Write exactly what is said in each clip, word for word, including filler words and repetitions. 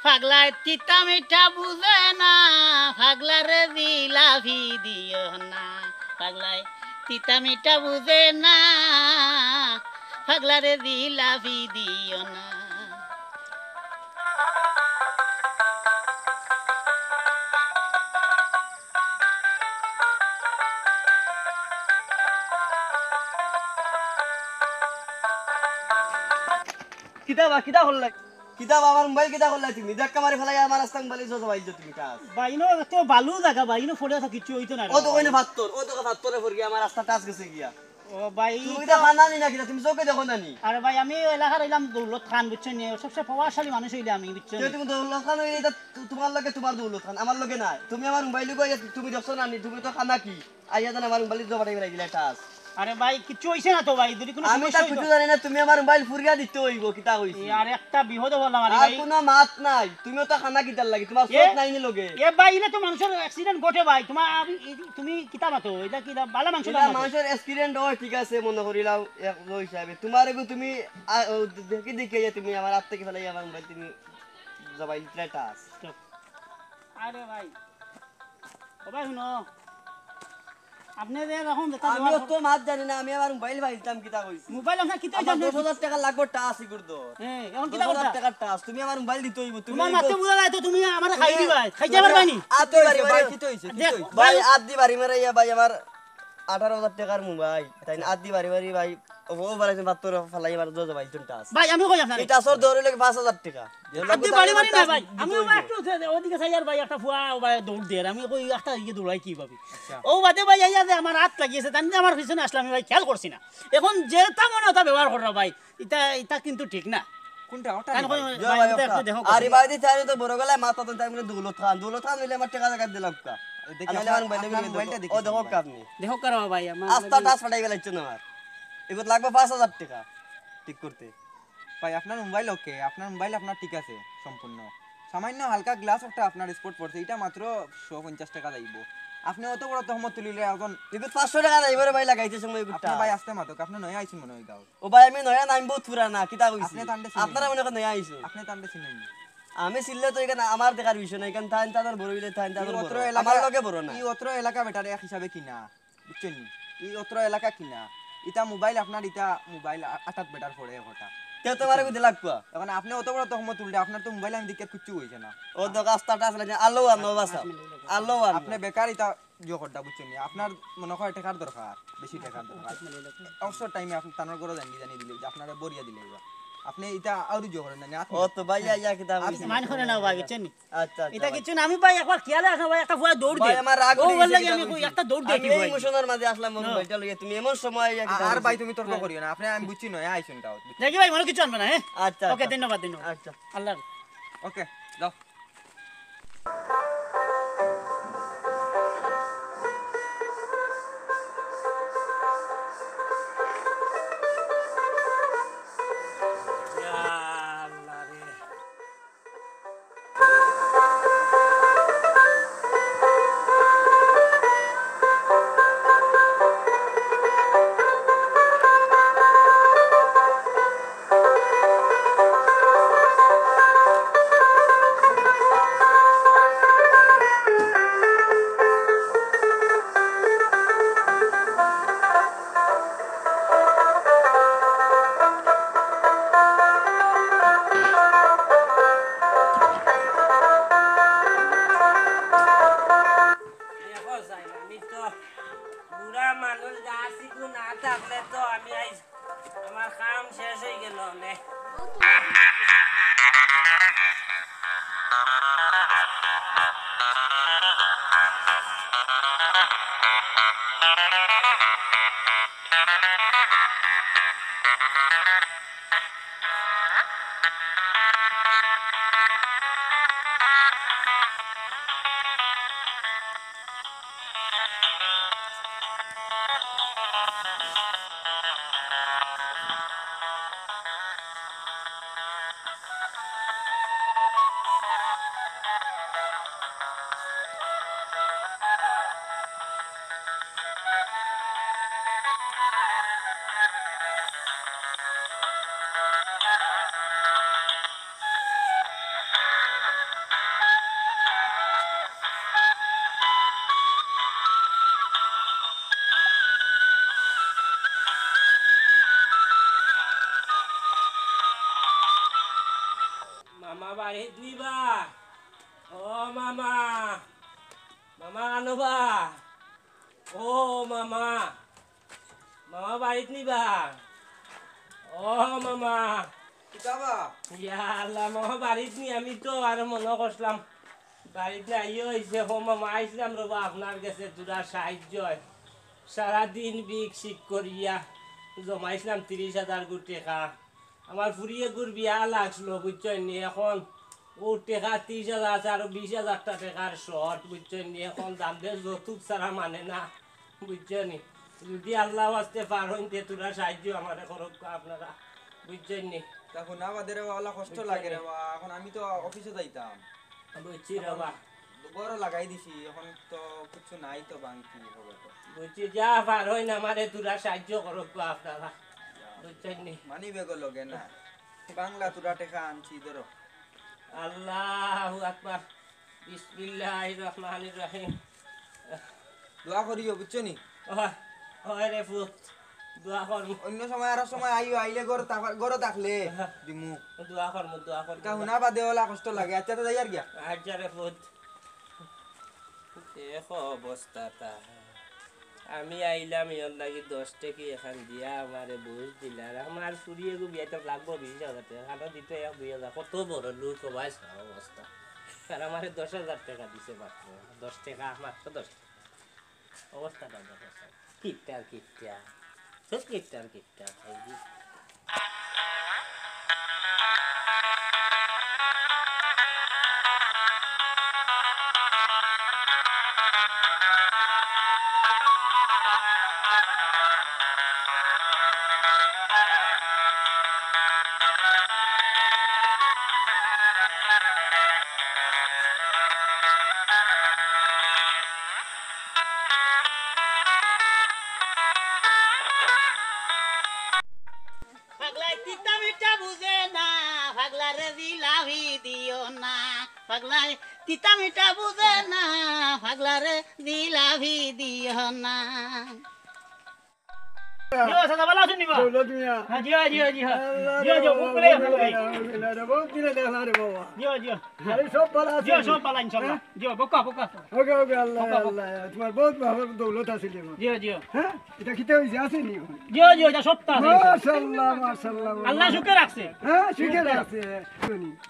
পাগলায় তিতা মিঠা বুঝে না, পাগলারে জিলাপি দিও না। পাগলায় তিতা মিঠা বুঝে না, পাগলারে জিলাপি দিও না। কিতা বা, কিতা করলায়? কিতা বা, আমার মোবাইল কিতা করলায় তুমি? ধাক্কা মারি ফালাই আমার রাস্তা মোবাইল জোজা বাইল তুমি টাচ। ভাই, ইনো তো বালু জাগা ভাই, ইনো ফড়ে তো কিচ্ছু অইতো না রে ও তো ভাই। কইনে ফাত্তর, ও তো ফাত্তরে ফড়ি গিয়া আমার রাস্তা টাচ গেছে গিয়া। ও ভাই, তুমি ইটা কিতা খানা নি না কিতা? তুমি চোখে দেখো না নি? আরে ভাই, আমি এলাকার অইলাম দৌলত খান, বুঝছো নি? সবচেয়ে প্রভাবশালী মানুষ অইলে আমি, বুঝছো তে নি? তুমি দৌলত খান অইলে ইটা তু-, তোমার লগে তোমার দৌলত খান, আমার লগে নাই। তুমি আমার মোবাইল লইয়া তুমি দেখছো না নি? তুমি তো খানা কি? আইয়া জান আমার মোবাইল জোজা বাইল দিলে টাচ। আরে ভাই, কিচ্ছু অইছে না তো ভাই, যদি কোনো আমি সমস্যা তো অইতো। কিচ্ছু জানি না, তুমি আমার মোবাইল ফুরিয়া দিতে অইবো, কিতা কইছি? এ, আর একটা বিপদে বললাম আরে আর ভাই। কোনো মাত নাই, তুমিও তো খানা কিতার লাগি, তোমার এ, চোখ নাই নি লগে। এ ভাই, ইলে তো মানুষের অ্যাক্সিডেন্ট ঘটে ভাই, তোমার আমি, এই, তুমি কিতা মাতো, এটা কি ভালা মানুষ ইলা না? মানুষের অ্যাক্সিডেন্ট হয়, ঠিক আছে, মনে করিলাম এক হিসাবে। তোমার এগু তুমি, আ, ও, দেখি দেখি যে তুমি আমার হাত থেকে ফেলাই আমার মোবাইল তুমি জবাই দিতে টাচ। আরে ভাই, ও ভাই, হুনো। আপনি যে এরকম বেটা আমি ব্যবহার অত মাত জানি না, আমি আমার মোবাইল পাইতাম, কিতা কইছি? মোবাইল আপনার কিতা আমার জানেন? দশ হাজার টাকা লাগবো, টাচ ইগুর দর। হ্যাঁ, এখন কিতা দশ হাজার করতা? টাকার টাচ, তুমি আমার মোবাইল দিতে অইবো, তুমি তোমার এই মাতে তো বুঝা যায় তো, তুমি আমার খাই তুমি দিবা, খাইতে তুমি পারবা নি? আদি বাড়ি ভাই, মারে, কিতা হইছে? কিতা দেখ, হইছে? ভাই, ভাই, আদি বাড়ি মারে ইয়া ভাই, আমার আঠারো হাজার টাকার মোবাইল, তাই না? আদি বাড়ি বাড়ি ভাই, ও, ও বাড়াইছে, মাত্র ফালাই, এবার দশ হাজার টাচ। ভাই, আমি কই আপনারে? এই টাচর দর অইলো কি পাঁচ হাজার টাকা। আদি বাড়ি বাড়ি না ভাই, আমি দিতে অইবো। একটু ওদিকে চাই আর ভাই, একটা ফুয়া ও ভাই দৌড় দেয়, আমি কই একটা ইয়ে দৌড়াই কিভাবে? আচ্ছা। ও বাদে ভাই, আইয়া যে আমার হাত লাগিয়েছে, তাই না আমার পিছনে আসলে আমি ভাই খেয়াল করছি না। এখন যেটা মনে হয় ওটা ব্যবহার কররা ভাই, ইটা, ইটা কিন্তু ঠিক না। কোনটা? ওটা তাই নি কই ভাই? ভাই, ইটা একটু দেখো আর কষ্ট। ভাই দিতে আরে তো বড় গলায় মাত তো তাই বলে দৌলত খান, দৌলত খান অইলে আমার টাকা জাগাত দিলাম কা। দেখি আর নাইলে আপনার, আমার মোবাইল আপনার মোবাইলটা দেখি ও দেখো ভাই। আপনি। দেখো কারো ভাই, আমার আস্তা মোবাইল টাচ ফাটাই বেলাইছো না আমার। এবার লাগবে পাঁচ হাজার টাকা ঠিক করতে। ভাই, আপনার মোবাইল ওকে, আপনার মোবাইল আপনার ঠিক আছে সম্পূর্ণ। সামান্য হালকা গ্লাস একটা আপনার স্পট পড়ছে, এটা মাত্র একশো পঞ্চাশ টাকা যাইবো। আপনি অত বড় তহমত তুলিলে এখন এবার পাঁচশো টাকা যাইবো রে ভাই, লাগাইতে সময় আপনি গুটা। ভাই আস্তে মাতক, আপনি নয়া আইছেন মনে হয় গাঁও। ও ভাই, আমি নয়া নাইম, বহুত পুরানা, কিতা কইছি? আপনি তানরে চিনেন আপনারা না। মনে করেন নয়া আইছো। আপনি তানরে চিনেন না। আমি চিনলে তো এখানে আমার দেখার বিষয় না, এখানে থাইন তাদের বড় হইলে থাইন তাদের এই বড়। অত্র এলাকা, আমার লগে বড় না। এই অত্র এলাকা বেটার এক হিসাবে কিনা, বুঝছেন নি? এই অত্র এলাকা কিনা, ইটা মোবাইল আপনার, ইটা মোবাইল আ-, আটাত বেটার পড়ে কথা। তে তোমার আমি দিলাক কুয়া। এখন আপনি অত বড় তহমত তুললে, আপনার তো মোবাইল আমি দেখে কিচ্ছু হইছে না। ও তো রাস্তাটা আসলে যে আলো আনো বাসা, আলো আনো। আপনি বেকার ইটা জোর করতা, বুঝছেন নি? আপনার মনে হয় টেকার দরকার, বেশি টেকার দরকার। অবসর টাইমে আপনি তানোর ঘরো জানি জানি দিলে, যে আপনারে বরিয়া দিলে এবার। আপনি ইটা আরো জোর করেন না, আপনি ও তো ভাই, ইয়া, ইয়া, কিতা আপনি হইছে? মাইন্ড করে না ভাই, বুঝছেন নি? আচ্ছা, আচ্ছা, ইটা ভাই। কিচ্ছু না, আমি ভাই একবার খেয়াল রাখো ভাই, একটা ফুয়া দৌড় ভাই, দে। আমার রাগ ও উঠে বললে গেছে, কি আমি কিতা কই, কইছি? একটা দৌড় দে আমি কি এই ভাই? ইমোশনের মাঝে আসলাম, হ্যাঁ। মোবাইলটা লইয়া, তুমি এমন সময় ইয়া কিতা আর ভাই, কইছো? তুমি তর্ক হ্যাঁ। করিও না, আপনি আমি বুঝছি নয়া আইছেন গাঁও। দেখি ভাই, মনে কিছু আনবে না, হ্যাঁ? আচ্ছা, ওকে, আচ্ছা। ধন্যবাদ, ধন্যবাদ। আচ্ছা। আল্লাহ হাফেজ। ওকে, যাও। মামা বাড়িত নিবা? ও মামা, মামা আনোবা? ও মামা, মামা বাড়িত নিবা? ও মামা। কিতা বা? ইয়া আল্লাহ, মামা বাড়িত নি, আমি তো আর মনো করছিলাম বাড়িত নি, আইও অইছে। ও মামা, আইছিলাম রবা আপনার গেছে দুরা সাহায্য। সারাদিন বিক শিক করিয়া জমাইছিলাম তিরিশ হাজার গু টেকা। আমার ফুড়ি এগুর বিয়া লাগছিল, বুঝছইন নি? এখন ও টেকা তিরিশ হাজার আছে, আরো বিশ হাজার টা টেকার শর্ট, বুঝছইন নি? এখন দাম দে যৌতুক ছাড়া মানে না, বুঝছইন নি? যদি আল্লাহ ওয়াস্তে পারইন তে তোরা সাহায্য আমারে করউক্কা আপনারা, বুঝছইন নি? তা হুনা বাদে রে বাবা, কষ্ট লাগে রে বাবা। এখন আমি তো অফিসে যাইতাম। বুঝছি রে বাবা। ঘরও লাগাই দিছি, এখন তো কিছু নাই তো, বাংকি হবে তো। বুঝছি, যা পারইন আমারে তোরা সাহায্য করউক্কা আপনারা, বুঝছইন নি? মানি ব্যাগও লগে না, বাংলা তোরা টেকা আনছি, ধরো। আল্লাহু আকবার। বিসমিল্লাহির রহমানির রহিম। দোয়া করিও, বুঝছো নি? ওহ, ওই রে পুত, দোয়া করমু। অন্য সময় আরো সময় আইও, আইলে ঘর থাক-, ঘরও থাকলে দিমু। দোয়া করমু, দোয়া করমু। তা হুনা বাদে ওলা কষ্ট লাগে। আচ্ছা, তো যাইয়ার গিয়া। আচ্ছা রে পুত। দেখো অবস্থা তা। আমি আইলাম এর লাগি দশ টেকা এখান দিয়া আমারে বুঝ দিলা। আর আমার ফুড়ি এগু বিয়াইতে লাগবো বিশ হাজার টেকা। খানো দিতে এক দুই হাজার। কত বড় লোক ও ভাই, সারা অবস্থা। আর আমারে দশ হাজার টেকা দিছে মাত্র। দশ টেকা, মাত্র দশ টেকা। অবস্থাটা দেখো স্যার। কিপটার কিপটা। সব কিপটার কিপটা। এই যে পাগলায় তিতা মিঠা বুঝে না, পাগলারে জিলাপি দিও না। পাগলায় তিতা মিঠা বুঝে না, পাগলারে জিলাপি দিও না। জিও, চাচা, ভালা আছইন নি বা? দৌলত মিয়া। হ্যাঁ, জিও, জিও, জিও। আল্লাহ জিও, রে জিও, বাবা, বুক করে আল্লাহ আছইন নি? রে বাবা, বহুত দিনে দেখলাম রে বাবা। জিও, জিও। আরে সব ভালা আছইন জিও, নি? সব ভালা, ইনশাআল্লাহ। হ্যাঁ? জিও, বকা, বকা। ওকে, ওকে, আল্লাহ, বকা, বকা। আল্লাহ। তোমার বহুত ভালা দৌলত আছিল রে বাবা। জিও, জিও। হ্যাঁ? ইটা কিতা অইছে, আছে নি? জিও, জিও, ইটা সবতা আছে, ইনশাআল্লাহ। মাশাআল্লাহ, মাশাআল্লাহ। আল্লাহ সুখে রাখছে। হ্যাঁ, সুখে সুখে রাখছে।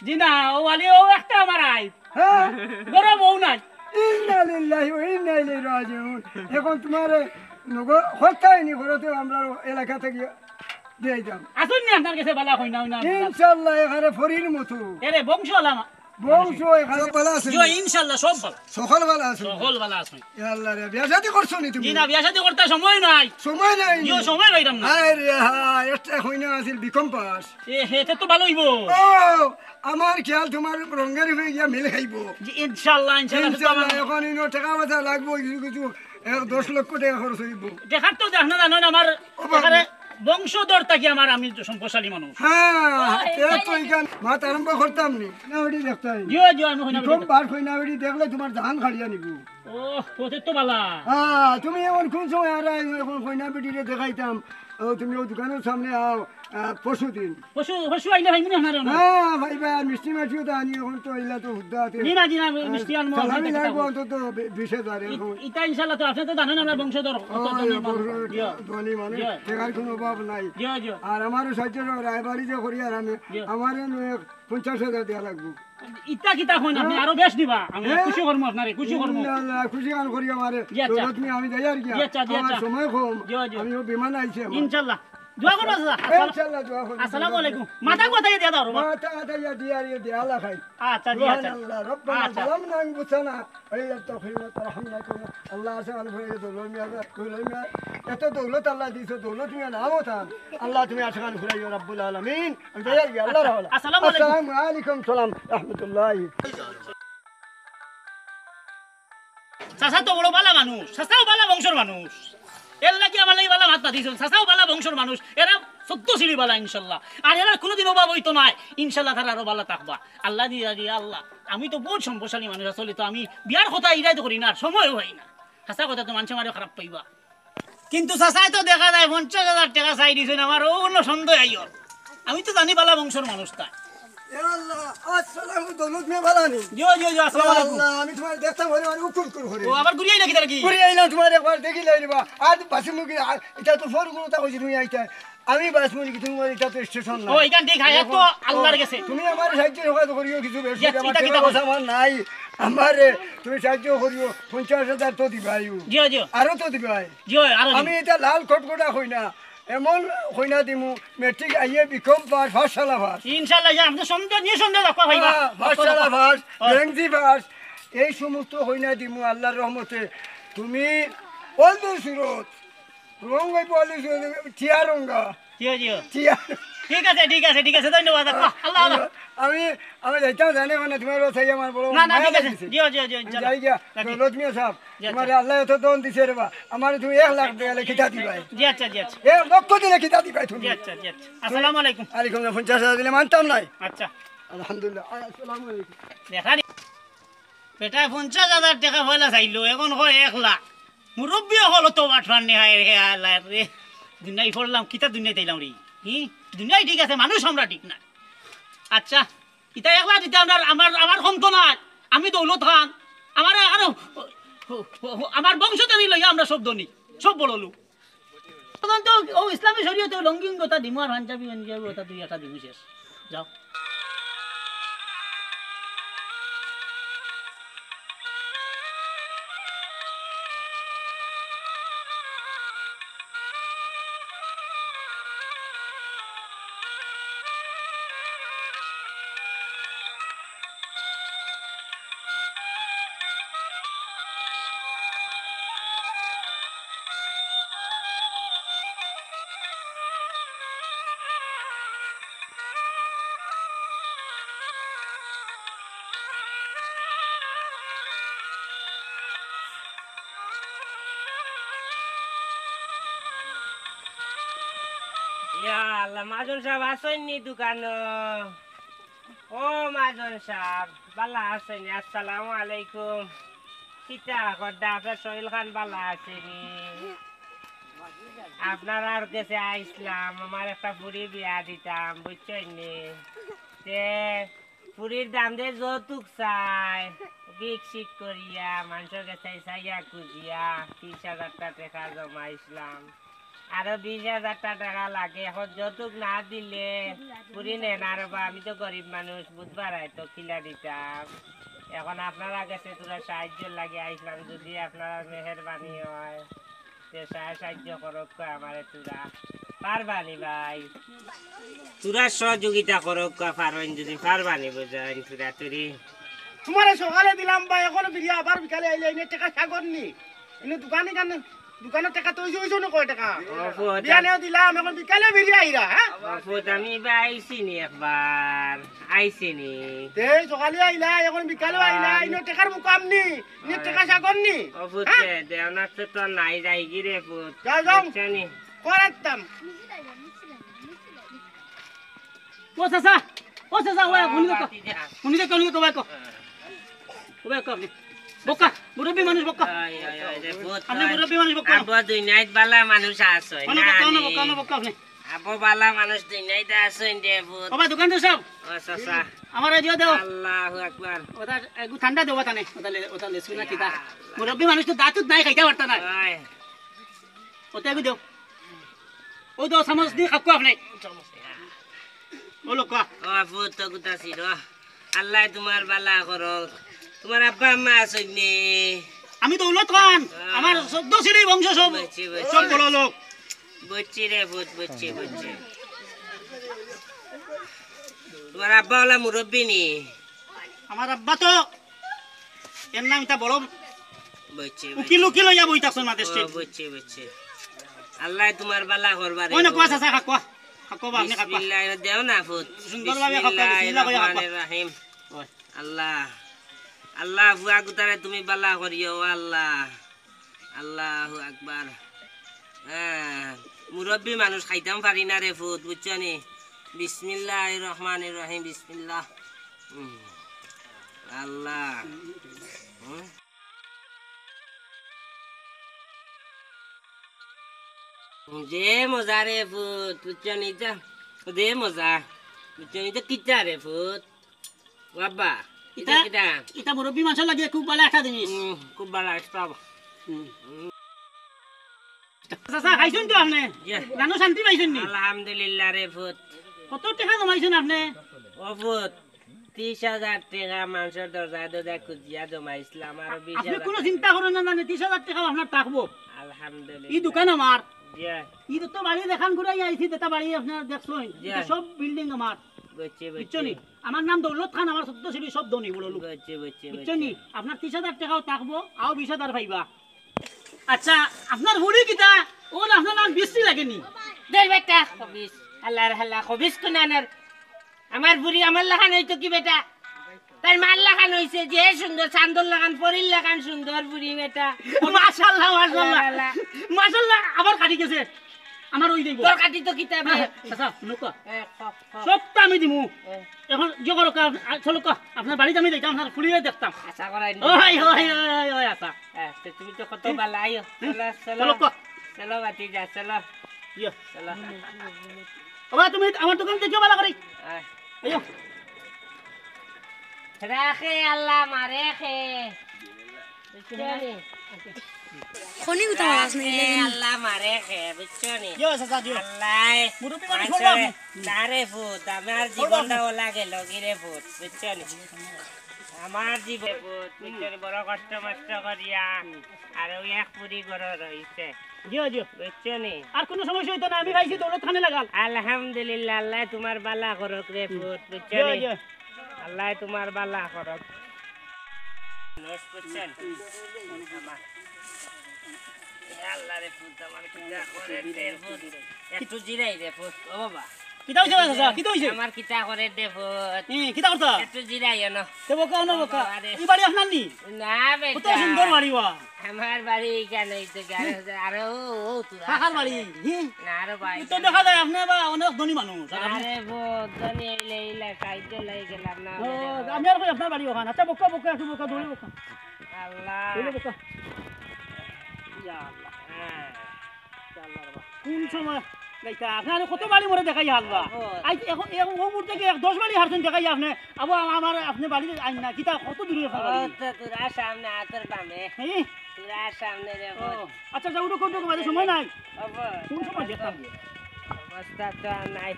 জি না, ও আলী, ও একটা আমার আইব। হ্যাঁ? গরম ও নাই। ইন্না লিল্লাহি ওয়া ইন্না ইলাইহি রাজিউন। এখন তোমার নগর হত্যায় নি করতে আমরা এলাকা থেকে দিয়ে যাম। আসুন নি আপনার কাছে বালা কইনা, কইনা। ইনশাআল্লাহ, এখানে ফরির মতো। এরে বংশ আলামা। বংশ এখানে সব ভালা আছে? জি, ইনশাআল্লাহ, সব ভালা। সকল ভালা আছে? সকল ভালা আছে। ইয়া আল্লাহ রে, বিয়া শাদী করছো নি তুমি? জি না, বিয়া শাদী করতে সময় নাই। সময় নাই? জি, সময় পাইতাম না। হায় রে হায়, একটা কইনা আছিল বিকম পাস। এ, হেতে তো ভালা অইবো। ও, আমার খেয়াল তোমার রঙের হয়ে গিয়া মিল খাইবো। জি, ইনশাআল্লাহ, ইনশাআল্লাহ, ইনশাআল্লাহ, আমার এখন ইনো টাকা পয়সা লাগবো, কিছু কিছু, এ, দশ লক্ষ টাকা খরচ অইবো। দেখার তো দেখ না, জানো না, আমার ও বাবা। এখানে বংশধর থাকি আমার, আমি তো সম্পদশালী মানুষ। হ্যাঁ, ও, তে তো এখান মাত আরম্ভ করতাম নি। না, ওটি দেখতাম। জিও, জিও, আমি কইনা বিকম বেটি। বার কইনা বেটি দেখলে তোমার জান খাড়িয়া নিবো। ও, পথে তো বালা। হ্যাঁ, তুমি এখন কোন সময় আর আইও, এখন কইনা বেটিরে দেখাইতাম। ও, তুমি ও দোকানের সামনে আও, আহ, পরশু দিন। পরশু, পরশু আইলে ভাই মনে হয় না। হ্যাঁ, ভাই, ভাই, আর মিষ্টি মাটিও তো আনি, এখন তো ইলা তো হুদ্দা আছে। জি না, জি না, আহ, মিষ্টি আনবো, সালামি লাগবো অন্তত বি-, বিশ হাজার ই-, এরকম। ইটা ইনশাআল্লাহ তো আপনি তো জানেন আমরা বংশধর, কত ও, ধনী মানুষ। বংশধর, জি। ধনী মানুষ, জি। টাকার কোনো অভাব নাই। জি, জি। আর আমারও সাহায্য রায়বাড়ি যে করি আর আমি, জি। আমারও নয় পঞ্চাশ হাজার দেওয়া লাগবো। ইতা কিতা কইন আপনি? হ্যাঁ? আরো বেশ দিবা। আমি হ্যাঁ? খুশি করমু আপনারে, খুশি করমু। ইন্না আল্লাহ, খুশি গান করি আমারে। জি, আচ্ছা। দৌলত মিয়া, আমি যাই আর কি। জি, আচ্ছা, জি, আমার আচ্ছা। সময় কম। জি, জি। আমিও বিমান আইছে আমার। ইনশাআল্লাহ। দোয়া করবা, চাচা। আসসালাম-, ইনশাআল্লাহ, দোয়া করবো। আসসালামু আলাইকুম। মাথা কথা ইয়া দিয়া দাও, রবা। মাথা কথা ইয়া দিয়া, ইয়া দিয়া, আল্লাহ খাই। আচ্ছা, জি, আচ্ছা। সুবহানাল্লাহ, রব্বানা আচ্ছা। যালামনা আনফুসানা ওয়া ইল্লাম তাগফির লানা ওয়া তারহামনা। আল্লাহ আশা খান ফুরাইও, দৌলত মিয়া, দৌলত মিয়া, এত দৌলত আল্লাহ দিছো, দৌলত মিয়া নাম ওটা। আল্লাহ তুমি আশা খান ফুরাইও, রব্বুল আলামিন। আমি যাই আর কি, আল্লাহ রাহলা। আসসালামু আলাইকুম। আসসালামু আলাইকুম, সালাম, রহমতুল্লাহ। চাচা তো বড় বালা মানুষ, চাচাও বালা বংশর মানুষ। এর লাগি আমার লাগি বালা মাত মাতিছইন। চাচাও বালা বংশর মানুষ, এরা চোদ্দ সিঁড়ি বালা ইনশাআল্লাহ। আর এরা কোনোদিন অভাব অইতো নায়, ইনশাআল্লাহ তারা আরো বালা থাকবা। আল্লাহ দিয়া দিয়া আল্লাহ, আমি তো বহুত সম্পদশালী মানুষ, আসলে তো আমি বিয়ার কথা ইরাই তো করি না, আর সময়ও হয় না। হাছা কথা তো মানষে আমারে খারাপ পাইবা। কিন্তু চাচায় তো দেখা যায় পঞ্চাশ হাজার টেকা চাই দিছইন, আমার অউ অইলো সন্দেহ আইয়র। আমি তো জানি বালা বংশর মানুষ তাই। এ আল্লাহ, আজ সালাম, দৌলত মিয়া ভালা নি? জি, জি, জি, আসসালামু আলাইকুম। আল্লাহ, আমি তুমারে দেখতাম, ঘরে মানে উকুর উকুর করে। ও, আবার ঘুরি আইলা কিতা লাগি? ঘুরি আইলাম, তুমারে একবার দেখিলাই রে বা। আর বাসি মুখে, আর ইটা তো ফোন করে তা কইছি তুমি আইতা। আমি বাস মুখে তুমি, ইটা তো স্টেশন না। ও, ইখান ঠিক, হায়াত তো আল্লাহর গেছে। তুমি আমারে সাহায্য সহযোগিতা করিও কিছু বেশি, জি, আচ্ছা, আমার ইটা কিতা টেকা পয়সা আমার নাই। আমারে তুমি সাহায্য করিও, পঞ্চাশ হাজার তো দিবাই। জি, জি। আরো তো দিবাই। জি, আরো দিন। আমি ইটা লাল খটখটা কই না। এমন কইনা দিমু, মেট্রিক আইয়ে বিকম পাস, পাঠশালা পাস। ইনশাআল্লাহ, ইয়া আপনি সন্দেহ, নিঃসন্দেহ রাখবা ভাই, হ্যাঁ, পাঠশালা পাস, হ্যাঁ। গেঞ্জি পাস, এই সমস্ত কইনা দিমু আল্লাহর রহমতে। তুমি অলদে সুরত, রং হইব অলদে সুরত, টিয়া রঙ্গা। জিও, জিও। টিয়া। ঠিক আছে, ঠিক আছে, ঠিক আছে, ধন্যবাদ। আল্লাহ, আল্লাহ। আমি, আমি যাইতাম জানে মানে তোমার বাসায় আমার বড় না, না, মায়া ঠিক আছে। লাগিছে। জিও, জিও, জিও, আমি ইনশাআল্লাহ। যাই গিয়া, রাখি। দৌলত মিয়া সাহেব, জি, আচ্ছা। তোমারে আল্লাহ এত ধন দিছে রে বা, আমারে তুমি এক লাখ দিলে কিতা দিবাই? জি, আচ্ছা, জি, আচ্ছা। এক লক্ষ দিলে কিতা দিবাই তুমি? জি, আচ্ছা, জি, আচ্ছা। আসসালামু আলাইকুম। আলাইকুম আসসালাম, পঞ্চাশ হাজার দিলে মানতাম নাই। আচ্ছা। আলহামদুলিল্লাহ, আসসালামু আলাইকুম। দেখা নি, বেটায় পঞ্চাশ হাজার টেকা পয়লা চাইলো, এখন কয় এক লাখ। মুরব্বি অকল তো বাটপার নি, হায় রে, হায় রে। দুনিয়ায় পড়লাম, কিতা দুনিয়াত আইলাম রে? হি? দুনিয়ায় ঠিক আছে, মানুষ আমরা ঠিক না। আচ্ছা, ইতা একলা দিতে আমার, আমার, আমার কম তো নাই। আমি দৌলত খান, আমার আরো, আমার বংশ ধনী লইয়া আমরা সব ধনী, সব বড় লোক। তখন তো ও ইসলামী শরীয়তে লুঙ্গি উঙ্গি ওটা দিমু আর পাঞ্জাবি উঞ্জাবি ওটা দুই একটা দিমু শেষ। যাও। ইয়া আল্লাহ, মাজন সাব আছইন নি দোকানো? ও মাজন সাব, বালা আছইন নি? আসসালামু আলাইকুম। কিতা করদা, আপনার শরীর খান বালা আছে নি? আপনারার গেছে আইছলাম, আমার একটা ফুরি বিয়া দিতাম, বুঝছইন নি? তে ফুরির দাম দে যৌতুক চাই, বিক শিক করিয়া, মানষর গেছে চাইয়া খুজিয়া, তিশ হাজারটা টেকা জমাইছলাম। আরো বিশ হাজারটা টেকা লাগে, এখন যৌতুক না দিলে ফুরি নেয় না রে বা, আমি তো গরিব মানুষ, বুধবার আয় তো কিলা দিতাম। এখন আপনারার গেছে থুড়া সাহায্যর লাগি আইছলাম, যদি আপনারার মেহেরবানি হয়। তে সাহায্য করউক্কা আমারে থুড়া। পারবা নি ভাই? থুড়া সহযোগিতা করউক্কা, পারইন যদি পারবা নি বুঝাইন থুড়া থুড়ি। তোমারে সকালে দিলাম ভাই, এখনো ফিরিয়া আবার বিকালে আইলে, ইনো টেকা সাগর নি। ইনো দোকানে কানে, দোকানো টেকা তো অইছে, অইছে না কয় টেকা? ও, ফুত, বিয়ানেও দিলাম, এখন বিকালে ফিরিয়া আইরা, হ্যাঁ? ও, ফুত, আমি বা আইছি নি একবার, আইছি নি। তে সকালে আইলা, এখন বিকালে আইলা, আম- ইনো টেকার মুকাম নি। নি টেকা সাগর নি? ও ফুত, হ্যাঁ? দে, দেওনার তো তোর নাই যাইগি রে ফুত। যাও, যাও। বুঝছো নি? করাইতাম। ও চাচা, ও চাচা, ওই হুনি দেখো। হুনি দেখো, হুনি দেখো, ভাই কো। ও ভাই কো আপনি। বক্কা, মুরব্বি মানুষ বক্কা। আয়, আয়, আয় রে ফুত, আপনি আয়। মুরব্বি মানুষ বক্কা। আব্বা দুনিয়াত বালা মানুষ আছইন না বক্কা, নি? বক্কা, আপনি। আব্বা বালা মানুষ দুনিয়াত আছইন রে ফুত। ও ভাই, দোকান তো সব। ও চাচা। আমার এই দিও দেও। আল্লাহু আকবার। ওটা একটু ঠান্ডা দেবো তানে। ওটা লে-, ওটা লেসু না কিতা? মুরব্বি মানুষ তো দাঁত উত নাই, খাইতা পারতা না। ওই। ওটা একটু দেও। ও দেও, চামচ দি খাউক্কা আপনি। ও লোক। ও ফুত, তো গুতা ছিল। আল্লায় তোমার বালা করউক। তোমার আব্বা আম্মা আছইন নি? আমি দৌলত খান। আমার চৌদ্দ সিঁড়ি বংশ সব, বুঝছি, বুঝছি। সব বড় লোক। বুঝছি রে ফুত, বুঝছি, বুঝছি। তোমার আব্বা অলা মুরব্বি নি? আমার আব্বা তো এর নাম ইটা বড় বুঝছি, বুঝছি। উকিল, উকিল অইয়া বই থাকছইন মাঝে ও, state। বুঝছি, বুঝছি। আল্লায় তোমার বালা করবা রে ওই না, ফুত। কওয়া চাচা, খাউক্কা। খাউক্কা বা, আপনি খাউক্কা। বিসমিল্লাহ, দেও না ফুত। সুন্দরভাবে খাউক্কা, বিসমিল্লাহ বিসমিল্লাহ কইয়া খাউক্কা। রহমানির রহিম। ওই। আল্লাহ, আল্লাহ, ফুয়া গুতারে তুমি বালা করিও, ও আল্লাহ। আল্লাহু আকবার। হ্যাঁ, মুরব্বি মানুষ খাইতাম পারি না রে ফুত, বুঝছো নি? বিসমিল্লাহির রহমানির রহিম, বিসমিল্লাহ। হুম। আল্লাহ। হুম। যে মজা রে ফুত, বুঝছো নি তো? যে মজা। বুঝছো নি তো কিতা রে ফুত? বাবা, ইটা ইটা কিতা? ইটা মুরব্বি মানষর লাগি খুব ভালা একটা জিনিস। হুম, খুব ভালা একটা। হুম। চাচা, খাইছইন তো আপনে? ইয়ে। জানো শান্তি পাইছইন নি? আলহামদুলিল্লাহ রে পুত। কত টেকা জমাইছইন আপনে? ও পুত, ত্রিশ হাজার টেকা মানষর দরজায় দরজায় খুজিয়া জমাইছলাম, আরো বিশ হাজার আপনে কুনু টেকা। চিন্তা করইন না, জানে ত্রিশ হাজার টেকা আপনার থাকবো। আলহামদুলিল্লাহ। ই দোকান আমার। জি। ই তো বাড়ি দেখান ঘুরাই আইছি, যেটা বাড়ি আপনারা দেখছইন, জি। ইটা সব বিল্ডিং আমার। বুঝছি, বুঝছি। বুঝছো নি? আমার নাম দৌলত খান, আমার চৌদ্দ সিঁড়ি সব ধনী বড় লোক। বুঝছি, বুঝছি, বুঝছো নি? বুঝছি। আপনার ত্রিশ হাজার টেকাও থাকবো, আরো বিশ হাজার পাইবা। আচ্ছা, আপনার ফুড়ি কিতা? ও না, আপনার নাম বিশ্রী লাগে নি? দে বেটা, খবিস। আল্লাহর হালা, খবিস কুনানর। আমার ফুড়ি আমার লাখান অইতো কি বেটা? তাইর মার লাখান অইছে, যে সুন্দর, চান্দর লাখান, পরীর লাখান সুন্দর ফুড়ি বেটা। মাশাআল্লাহ, মাশাআল্লাহ। আল্লাহ, আল্লাহ। মাশাআল্লাহ, আবার কাটি গেছে। আমার ওই দেখবো। তোর কাটি তো কিতা বে? চাচা, হুনো কা। এ, ক, ক। সবটা আমি দিমু। এ। এখন ইয়ে করো কা, আ, চলো কা, আপনার বাড়িত আমি যাইতাম, আপনার ফুড়িরে দেখতাম। আশা করাই নি। ওই, ওই, ওই, ওই, ওই, আশা। এ, তো তুমি তো কত হুম। ভালা, আইও। হুম। চলো, চলো। চলো কা। চলো, ভাতিজা, চলো। ইয়ে। চলো। বাবা, তুমি আমার দোকান দেখিও ভালা করি। আয়। আইও। রাখে আল্লাহ, মারে খে। বুঝছো নি? খনি উঠা মাছ নেই, রাখে লেগে নি। আল্লাহ, মারে খে, বুঝছো নি? ইয়ো, চাচা, দিও। আল্লাহ, মুরব্বি মানুষ মানষরে, করবো আপনি। না রে পুত, আমার জীবনটা ওলা গেল কি রে পুত, বুঝছো নি? আমার জীবন পুত, বুঝছো নি? বড় কষ্ট মষ্ট করিয়া, আর ওই এক ফুড়ি ঘরো রইছে। জিও, জিও। বুঝছো নি? আর কোনো সমস্যা হইতো না, আমি পাইছি দৌলত খানে লাগাল। আলহামদুলিল্লাহ, আল্লাহ তোমার বালা করুক রে পুত, বুঝছো জিও, নি? জিও। আল্লাহ তোমার বালা করুক। নস বুঝছেন? আমার, এ আল্লাহ রে পুত, আমার কিতা করে রে পুত। একটু জিরাই রে পুত, ও বাবা। কিতা হইছে, চাচা? কিতা হইছে? আমার কিতা করে রে পুত। হুম, কিতা করতা? একটু জিরাই না। তে বকা না বকা। বাবা রে। এই বাড়ি আপনার নি? না বেটা। কত সুন্দর বাড়ি বা। আমার বাড়ি এখানে, এই তো গাড়ি হুম। আছে। আরে ও, ও, তোরা কাকার বাড়ি? আসলে। হুম। না রে ভাই, তো না। দেখা যায় আপনি বা অনেক ধনী মানুষ। আর আপনি আরে বো, ধনী হইলে, হইলে, খাইতে লাই গেলাম না, ও, বেটা। আমি আর কই আপনার বাড়ি ওখানে। আচ্ছা, বকা, বকা, একটু বকা, দৌড়ে বকা। আল্লাহ। দৌড়ে বকা। ইয়া আল্লাহ। হ্যাঁ। ইয়া আল্লাহ রে বাবা। কোন সময় যাইতা? আপনি আরে কত বাড়ি মরে দেখাই হারবা। ও। আই এখন, এখন ও মুহূর্তে কি এক দশ বাড়ি হারছেন দেখাই আপনি? আবু আম-, আমার আপনি বাড়ি আইন না। কিতা কত দূরে আপনার বাড়ি? ও তো তোরা সামনে আতর বামে। হ্যাঁ? তোরা সামনে রে ও। বল। আচ্ছা, যাও, উঠো, উঠো, উঠো, বাজে সময় নাই। ও বল। কোন সময় যেতাম? অবস্থা তো আর নাই।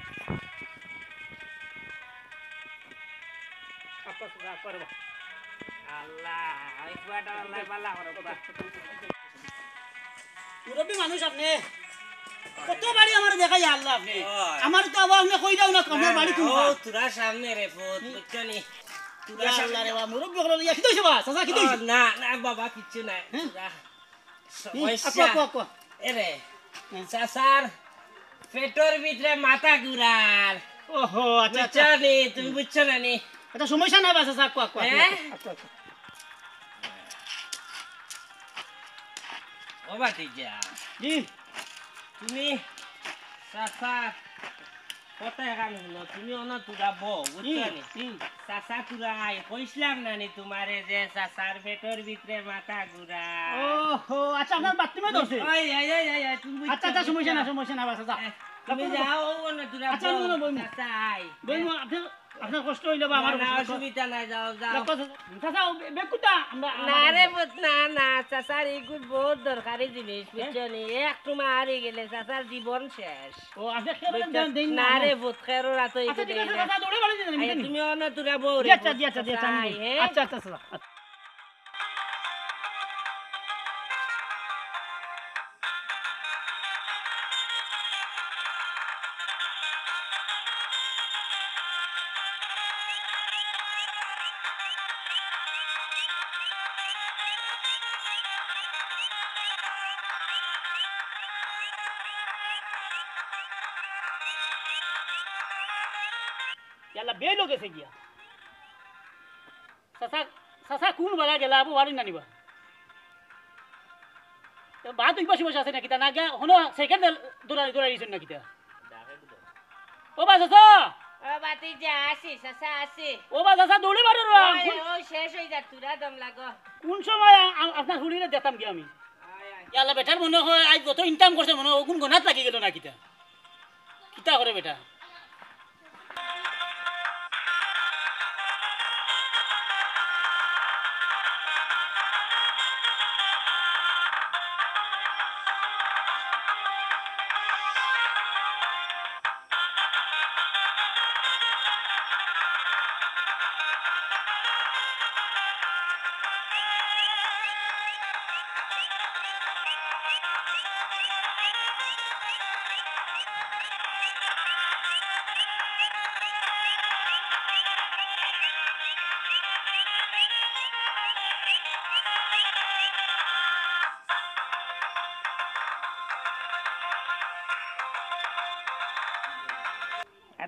আচ্ছা, আচ্ছা, করো। আল্লাহ, এই ফুয়াটা আল্লাহ বালা করো, বাবা। মুরব্বি মানুষ আপনি। কত বাড়ি আমার দেখাই আল্লাহ আপনি। ওই। আমার তো আবার আপনি কই যাও না, আমার না, বাড়ি না, কোন ও, বাড়ি? তোরা সামনে রে, ভূত, হুম। বুঝছো নি? তোরা ইয়া আল্লাহ সামনে। রে বাবা, মুরব্বি হলো, ইয়া, কিতা হইছে বা? চাচা, কিতা ও, হইছে? না, না, বাবা, কিচ্ছু নাই। হ্যাঁ? তোরা হুম, সমস্যা। আকো, আকো, আকো। এ রে, হুম। চাচার পেটর ভিতরে মাথা ঘুরার। ওহো, আচ্ছা, আচ্ছা। বুঝছো নি? তুমি বুঝছো না নি? আচ্ছা, সমস্যা নাই, বাস, আচ্ছা, আকো, আকো, আকো, হ্যাঁ? আকো, আকো। ও ভাতিজা। জি। তুমি চাচা কথা এখান শুনো, তুমি অন তুরা বও, বুঝছো হুম, নি? হুম। চাচা তুরা আই, কইছিলাম না নি তোমারে যে চাচার পেটর ভিতরে মাথা ঘুরা। ওহো, আচ্ছা, আপনার বাথরুমে ধরছে? ওই, এই, এই, এই, এই, তুমি আচ্ছা, আচ্ছা, বুঝছো, সমস্যা না, বুঝছো? সমস্যা না, বাস, আচ্ছা। এ, তুমি রাখো, রাখো। যাও, ও না তুরা আচ্ছা, বও, না, না, বইমু। চাচা আই। বইমু, আপনি আপনার কষ্ট হইলে বা না, আমার না, কষ্ট। অসুবিধা নাই, যাও, যাও। দেখো, চাচা, ও বে-, বেকুটা, আমরা, না আমাদের রে পুত, না, না, চাচার ইগুর বহুত দরকারি জিনিস, হ্যাঁ? বুঝছো নি? এক টুমা হারি গেলে চাচার জীবন শেষ। ও, আপনি খেয়ে বুঝছো? দেন, দেন না না, রে আমার। পুত, খেরো রাত হয়ে আচ্ছা, ঠিক আছে, দেই না। চাচা, দৌড়ে বাড়ি দিন, আমি এই, জানি। তুমি অন্য তুরা বউ জি, রে আচ্ছা, পুত, জি, আচ্ছা, জি, আচ্ছা, আমি চাচাই, বলি। হ্যাঁ? আচ্ছা, আচ্ছা, আচ্ছা। ইয়াল্লা, বেইলো গেছে গিয়া। চাচা, চাচা কোন বালা গেলা, আবু বাড়ি না নিবা? তো বা দুই পাশে বসে আছে না কিতা? না গিয়া হনো সেকেন্ড দৌড়াই, দৌড়াই দিছেন না কিতা? ও বা চাচা! ও ভাতিজা, আসি, চাচা, আসি। ও বা চাচা, দৌড়ে মারো রে। ওই, ওই, শেষ হয়ে যা, তুরা দম লাগো। কোন সময় আ-, আ-, আপনার হুলিরে দেখতাম গিয়া আমি? আয়, আয়। ইয়াল্লা, বেটার মনে হয় আজ যত ইনকাম করছে মনে হয় ওগুন গোনাত লাগি গেল না কিতা? কিতা করে বেটা?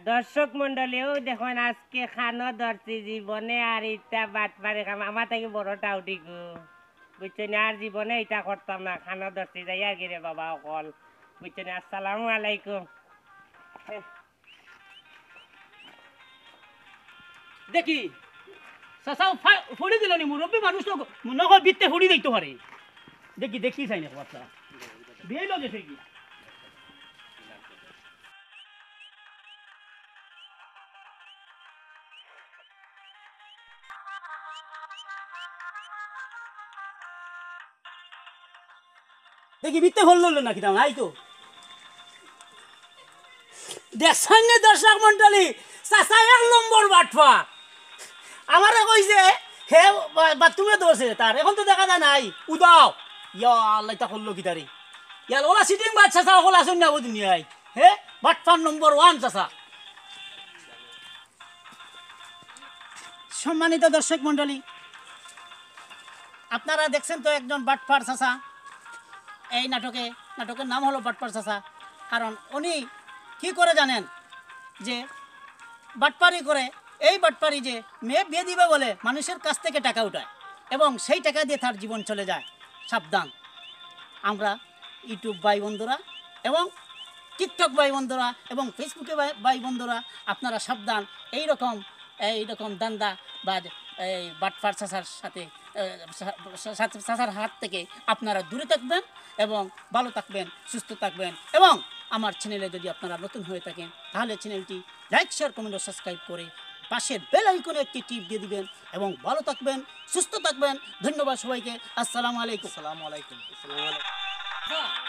দর্শক মণ্ডলী, ও দেখইন, আজকে কানো ধরছি, জীবনে আর ইতা বাটপারি কাম আমার থাকি বড় টাউটি গো। বুঝছইন নি? আর জীবনে ইতা করতাম না, কানো ধরছি, যাইয়ার গি রে বাবা অকল। বুঝছইন নি? আসসালামু আলাইকুম। দেখি, চাচা ফা-, ফড়ি দিল নি, মুরব্বী মানুষ তো মনে হয় বিত্তে ফড়ি দিতে পারে। দেখি, দেখি চাই না কথা। বিয়ে লোক এসে কি? দেখি, বিত্তে ফড়ি দিল না কিতা, নাই তো। দেখছইন নি দর্শক মণ্ডলী, চাচা এক নম্বর বাটপার। আমারে কইছে, হে বা-, বাথরুমে ধরছে তার, এখন তো দেখা যায় নাই, উদাও। ইয়া আল্লাহ, ইতা করলো কিতা রে? ইয়া আল্লাহ, ওলা সিটিং বাজ চাচা, ওলা শুন না ও দুনিয়ায়। হে, বাটপার নম্বর ওয়ান চাচা। সম্মানিত দর্শক মণ্ডলী, আপনারা দেখছেন তো একজন বাটপার চাচা এই নাটকে, নাটকের নাম হলো বাটপার চাচা। কারণ উনি কি করে জানেন যে বাটপারি করে, এই বাটপারি যে মেয়ে বিয়ে দিবে বলে মানুষের কাছ থেকে টাকা উঠায় এবং সেই টাকা দিয়ে তার জীবন চলে যায়। সাবধান, আমরা YouTube ভাই বন্ধুরা এবং TikTok ভাই বন্ধুরা এবং Facebook-এ ভাই, ভাই বন্ধুরা, আপনারা সাবধান। এই রকম, এই রকম ধান্দা বা এই বাটপার চাচার সাথে, এ, চা-, চা-, চাচার হাত থেকে আপনারা দূরে থাকবেন এবং ভালো থাকবেন, সুস্থ থাকবেন। এবং আমার চ্যানেলে যদি আপনারা নতুন হয়ে থাকেন, তাহলে চ্যানেলটি like, share, comment ও subscribe করে পাশের বেল আইকনে একটি টিপ দিয়ে দিবেন। এবং ভালো থাকবেন, সুস্থ থাকবেন। ধন্যবাদ সবাইকে। আসসালামু আলাইকুম। আসসালামু আলাইকুম। আসসালামু আলাইকুম।